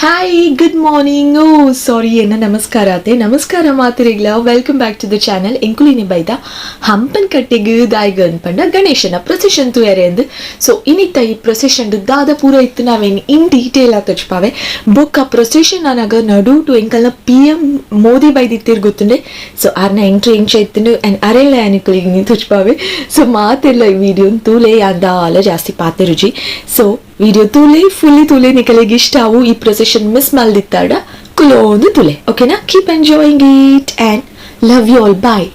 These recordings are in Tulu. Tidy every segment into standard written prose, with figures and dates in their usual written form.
Hi, good morning. Oh, sorry, enna namaskara ate. Namaskara maatirigla. Welcome back to the channel. Enkulini baida Hampan kattigu daigan panda Ganeshana procession tuyarendu. So inita ee procession dada pura ittu naven in detail ಆ ತೊಚ್ಪಾವೆ. ಬೊಕ್ಕ procession ಅನಾಗ ನಡು to ಎಂಕಲ್ನ PM Modi ಬೈದಿತ್ತಿರ್ ಗೊತ್ತುಂಡೆ. So ಆರ್ನ entry ಇಂಚ ಇತ್ತುಂಡು and ಅರೆಲ್ಲ ಅನಿಕುಲಿಗೆ ತೊಚ್ಪಾವೆ. So ಮಾತೆಲ್ಲ ಈ ವಿಡಿಯೋ ತೂಲೆ ಅಂದಾಲ ಜಾಸ್ತಿ ಪಾತೆ ರುಚಿ. ಸೊ ವಿಡಿಯೋ ತೂಲೆ ಫುಲ್ಲಿ ತೂಲೆ ನಿಕಲೆಗೆ ಇಷ್ಟ ಅವು ಈ ಪ್ರೊಸೆಷನ್ ಮಿಸ್ ಮಲ್ದಿತ್ತಾಡ ಕುಲೋಂದು ತುಲೆ. ಓಕೆನಾ? Keep enjoying it and love you all. Bye.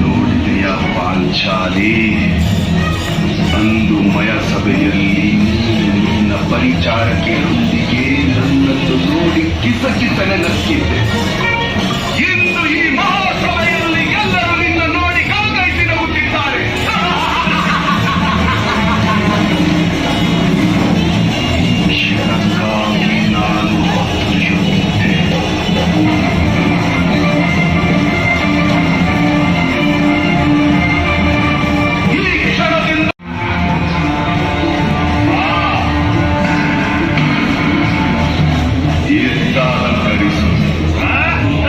ನೋಡಿದೆಯ Panchali, ಅಂದು ಮಯ ಸಭೆಯಲ್ಲಿ ನೀನು ನಿನ್ನ ಪರಿಚಾರಕಿಯರೊಂದಿಗೆ ನನ್ನನ್ನು ನೋಡಿ ಕಿಸಕಿಸನೆ ನಕ್ಕಿದ್ದೆ. ಇಂದು ಈ ಮಹಾಸಭೆಯಲ್ಲಿ ಎಲ್ಲರೂ ನಿನ್ನ ನೋಡಿ ಗಮಗೈಸಿ ನಗುತ್ತಿದ್ದಾರೆ. ಕ್ಷಣಕ್ಕಾಗಿ ನಾನು ಹೊತ್ತೊಯ್ಯುತ್ತಿದ್ದೆ. ಈ ಕ್ಷಣದಿಂದ ಎತ್ತ ಅಲಂಕರಿಸು. ಆ?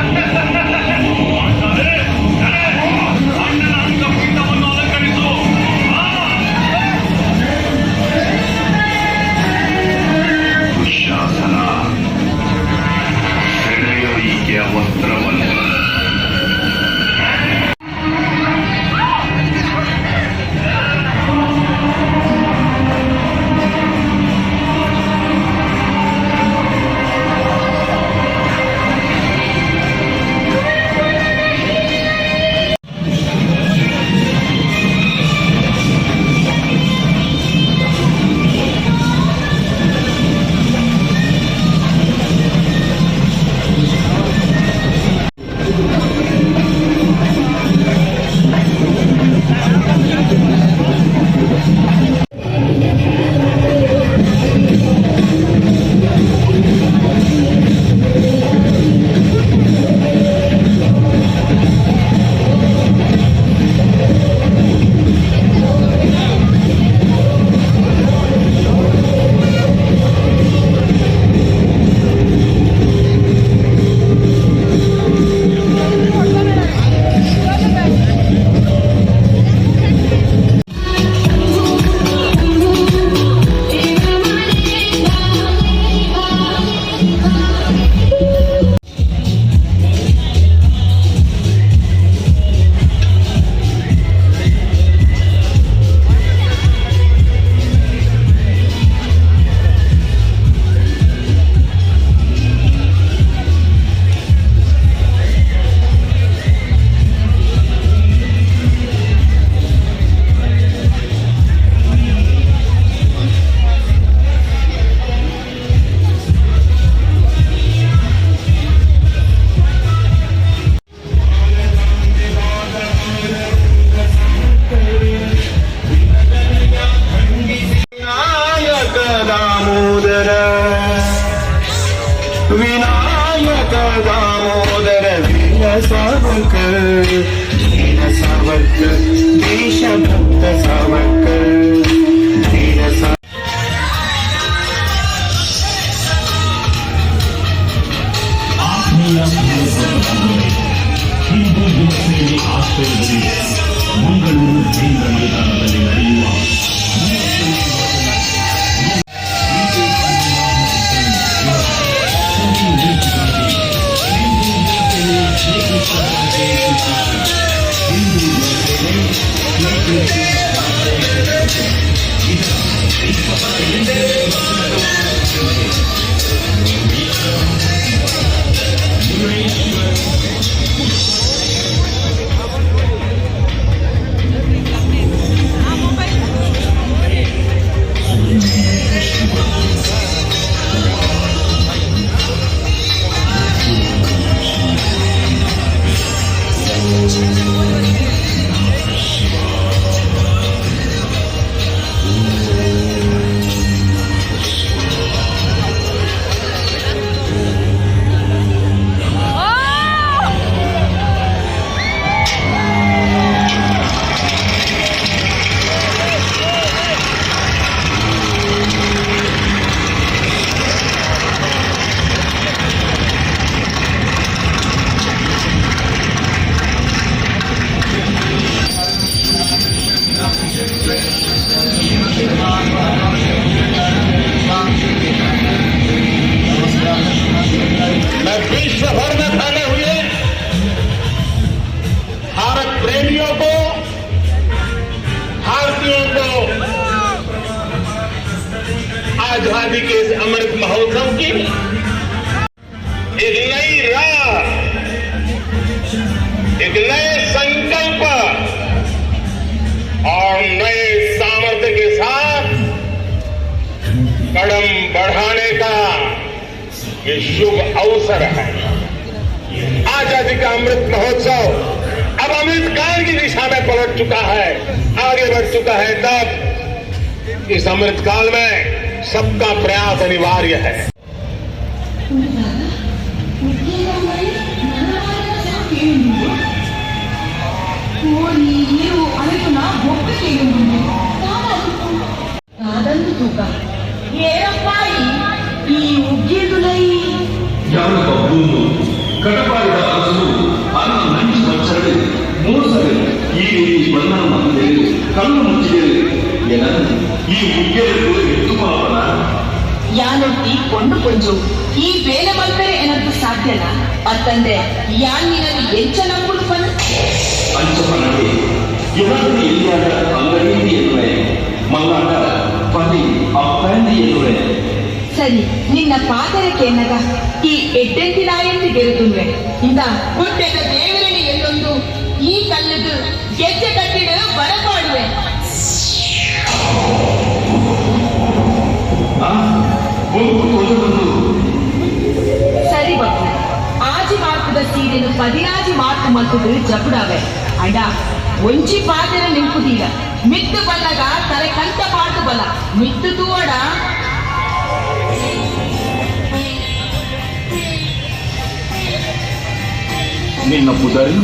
आजादी के इस अमृत महोत्सव की एक नई राह, एक नए संकल्प और नए सामर्थ्य के साथ कदम बढ़ाने का ये शुभ अवसर है। आजादी का अमृत महोत्सव अब अमृत काल की दिशा में पलट चुका है, आगे बढ़ चुका है। तब इस अमृत काल में सबका प्रयास अनिवार्य है। ಕೋಳಿ ನೀರು ಅವೆತುನ ಬೊಕ್ಕ ಕೇಳುಂಡು. ಕಾದಂದು ತೂಕ ಏರಪ್ಪಾಯಿ ಈ ಉಗ್ಗಿದುಲೈ. ಯಾರು ಬಬ್ಬೂನು ಕಟಪಾಡಿದ ಅರಸನು ಅನ್ನ ನಂಜು ಮಚ್ಚರಡು ಮೋಸರು ಈ ರೀತಿ ಬಂಧನ ಮಂದಿರು ಕಣ್ಣು ಮುಚ್ಚಿದರು ಎನ ಈ ಉಗ್ಗೆరకు ಎತ್ತು ಪಾಪನ. ಯಾನೊಟ್ಟಿ ಕೊಂಡು ಕೊಂಜು ಈ ಬೇಲೆ ಮಲ್ಪೆರೆ ಏನಂತ ಸಾಧ್ಯನಾ? ಅತ್ತಂದೆ ಯಾನ್ ನಿನ್ನನ್ನು ಎಂಚ ನಂಬುಡು ಪನ್? ಅಂಚಪನಗೆ ಎನನ್ನು ಎಲ್ಲಿಯಾದ ಅಂಗಡೀತಿ ಎನ್ನುವೆ, ಮಲ್ಲಾಟ ಪದಿ ಅಪ್ಪಂದಿ ಎನ್ನುವೆ. ಸರಿ, ನಿನ್ನ ಪಾದರ ಕೇನಗ ಈ ಎಡ್ಡೆಂತಿನಾಯಂದು ಗೆರೆದುನ್ವೆ. ಇಂದ ಹುಟ್ಟೆದ ದೇವರನಿ ಎಲ್ಲೊಂದು ಈ ಕಲ್ಲುದು ಗೆಜ್ಜೆ ಕಟ್ಟಿಡ ಬರಪಾಡುವೆ. ಆ ಬೊಂಕು ತೊಳೆದು. ಸರಿ ಬಪ್ಪು, ಆಜಿ ಮಾರ್ಕದ ಸೀರೆನು ಪದಿನಾಜಿ ಮಾರ್ಕು ಮಲ್ತದು ಜಪುಡಾವೆ. ಅಡ ಒಂಜಿ ಪಾದರ ನಿಂಪುದೀಗ ಮಿತ್ತು ಬಲ್ಲಗ ತಲೆ ಕಂತ ಪಾಟು ಬಲ ಮಿತ್ತು ತೂವಡ. ನಿನ್ನ ಪುದರಿ?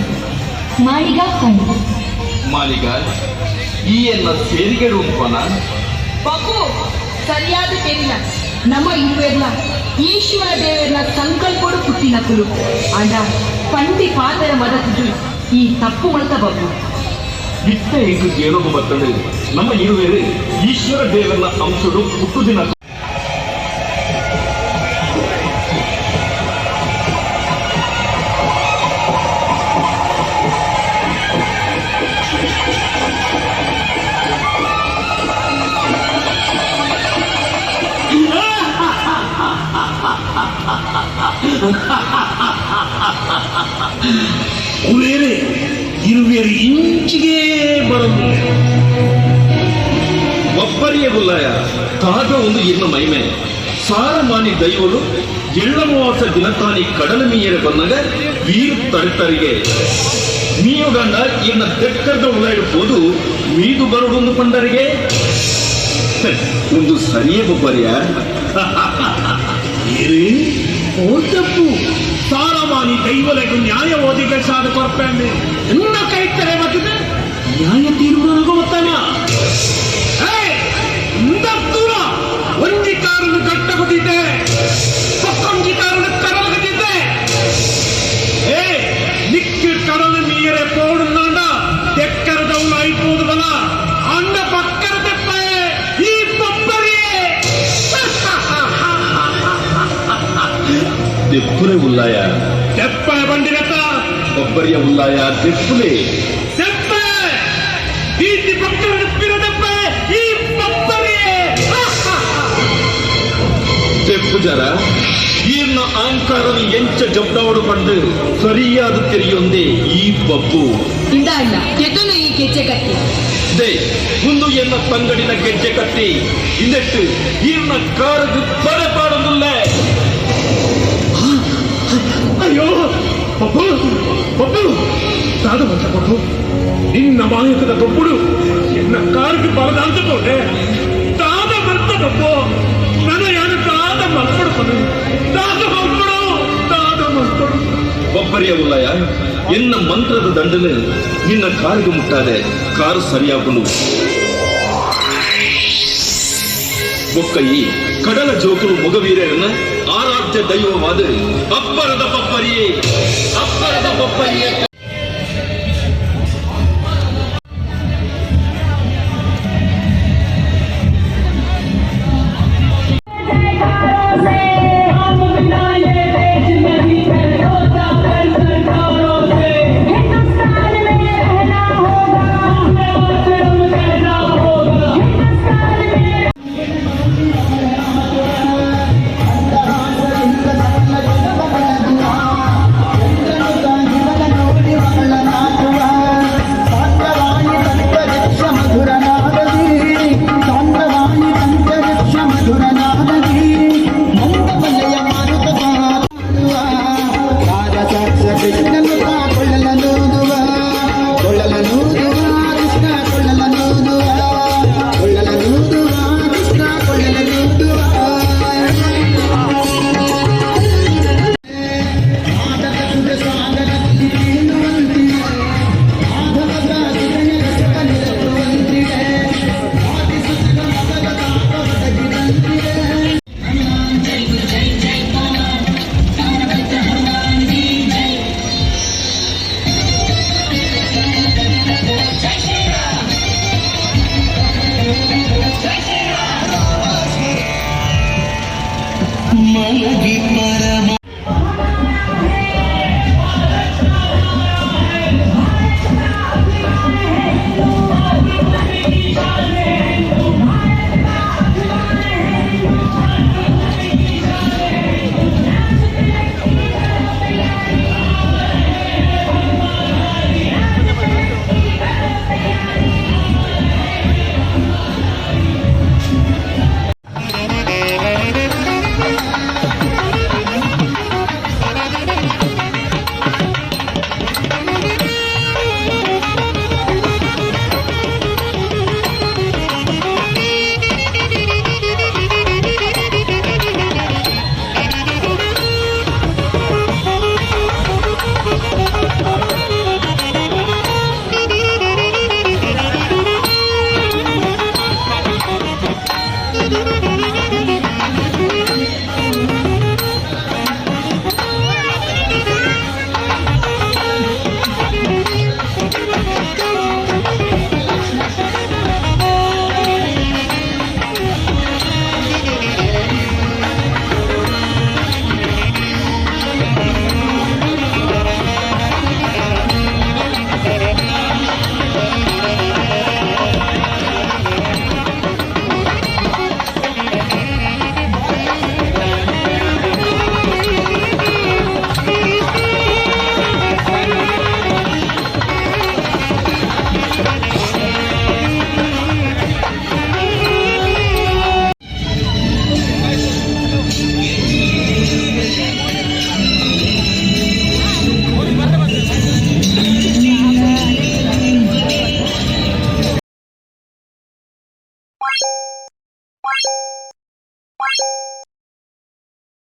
ಮಾಳಿಗ ಕಣ್ಣು. ಮಾಲಿಗ, ಈ ಎನ್ನ ಸೇರಿಗೆ ಉಂಪನ? ಬಪ್ಪು, ಸರಿಯಾದ ತೆರಿನ ನಮ್ಮ ಇರುವೆರ್ನ ಈಶ್ವರ ದೇವರ್ನ ಸಂಕಲ್ಪಡು ಪುಟ್ಟಿನ ಕುಲು ಅಂಡ ಪಂಡಿ ಪಾದರ ಮದತಿದ್ದು ಈ ತಪ್ಪು ಮಲ್ತ ಬಪ್ಪು. ಇತ್ತ ಎಂಕು ಜೇನುಗು ಬರ್ತದೆ. ನಮ್ಮ ಇರುವೇರು ಈಶ್ವರ ದೇವರ ಅಂಶಡು ಹುಟ್ಟು ದಿನ. ಕುಬೇರೆ ಇರುವೇರು ಇಂಚಿಗೆ ಬರಂದು. ಒಬ್ಬರಿಯ ಗುಲ್ಲಾಯ ತಾಗ ಒಂದು ಇರ್ನ ಮೈಮೆ ಸಾರಮಾನಿ ದೈವಲು ಎಳ್ಳಮವಾಸ ದಿನತಾನಿ ಕಡಲ ಮೀಯರೆ ಬಂದಾಗ ವೀರ್ ತಡೆತರಿಗೆ ಮೀಯುಗಂಡ ಇನ್ನ ದೆಕ್ಕರ್ದ ಉಳ್ಳಾಯ್ಡು ಪೋದು ಮೀದು ಬರುಡೊಂದು ಪಂಡರಿಗೆ. ಹೆ, ಒಂದು ಸರಿಯೇ ಬೊಬ್ಬರಿಯ. ಏರೇ ಓ ತಪ್ಪು ಸಾರಮಾನಿ ದೈವಲೆಗು ನ್ಯಾಯ ಓದಿಗೆ ಸಾದ ಕೊರ್ಪೆಂದೆ ಎನ್ನ ಕೈತರೆ ಮತ್ತಿದೆ ನ್ಯಾಯ ತೀರ್ಮಾನಗೂ ಮತ್ತಾನ. ದೂರ ಒಂಜಿ ಕಾರನ್ನು ಕಟ್ಟಗುತ್ತಿದ್ದೆ, ಪಕ್ಕೊಂಜಿ ಕಾರನ್ನು ಕಡಲಗುತ್ತಿದ್ದೆ. ಏ ನಿಕ್ಕಿ ಕಡಲು ನೀರೆ ಪೋಡುಂದಾಂಡ ತೆಕ್ಕರದವಳು ಐಪೋದು ಬಲ ಅಂಡ ಪಕ್ಕರ ತೆಪ್ಪೆ ಈ ಪಪ್ಪರಿಯೇ. ದೆಪ್ಪುಲೆ ಉಲ್ಲಾಯ. ತೆಪ್ಪ ಬಂಡಿರತ್ತ. ಬೊಬ್ಬರಿಯ ಉಲ್ಲಾಯ, ದೆಪ್ಪುಲೆ. ತೆಪ್ಪೆ ಈ ಪಕ್ಕರ ತೆಪ್ಪೆ ಈ ಪಪ್ಪರಿಯೇ. ತೆಪ್ಪು ಜರ ಈರ್ನ ಆಂಕಾರನು ಎಂಚ ಜಬ್ಡಾವಡು ಪಂಡು ಸರಿಯಾದ ತೆರೆಯೊಂದೇ ಈ ಬಬ್ಬು. ಇಂದ ಅಣ್ಣ ಕೆತ್ತನು ಈ ಗೆಜ್ಜೆ ಕಟ್ಟಿ. They ಮುಂದು ಎನ್ನ ತಂಗಡಿನ ಗೆಜ್ಜೆ ಕಟ್ಟಿ ಇಂದೆಟ್ಟು ಈರ್ನ ಕಾರದು ಪಡೆ ಪಾಡೊಂದುಲ್ಲ. ಅಯ್ಯೋ ಪಪ್ಪು, ಪಪ್ಪು, ಸಾಧು ಬಂತ ಪಪ್ಪು, ನಿನ್ನ ಮಾಯಕದ ಪಪ್ಪುಡು ಎನ್ನ ಕಾರಿಗೆ ಬಲದಾಂತ ಪೋಡೆ ತಾದ ಬಂತ ಪಪ್ಪು. ನನ್ನ ಯಾರು ತಾದ ಮಲ್ಪಡು ಪದು ತಾದ ಮಲ್ಪಡು ತಾದ ಮಲ್ಪಡು. ಬೊಬ್ಬರಿಯ ಉಲ್ಲಯ, ಎನ್ನ ಮಂತ್ರದ ದಂಡನೆ ನಿನ್ನ ಕಾರಿಗೆ ಮುಟ್ಟಾದೆ ಕಾರು ಸರಿಯಾಗುನು. ಬೊಕ್ಕಯಿ ಕಡಲ ಜೋಕುಲು ಮೊಗವೀರರನ್ನ ಆರಾಧ್ಯ ದೈವವಾದ ಅಪ್ಪರದ ಪಪ್ಪರಿಯೇ, ಅಪ್ಪರದ ಪಪ್ಪರಿಯೇ. हिंदुस्तान में रहना होगा। You.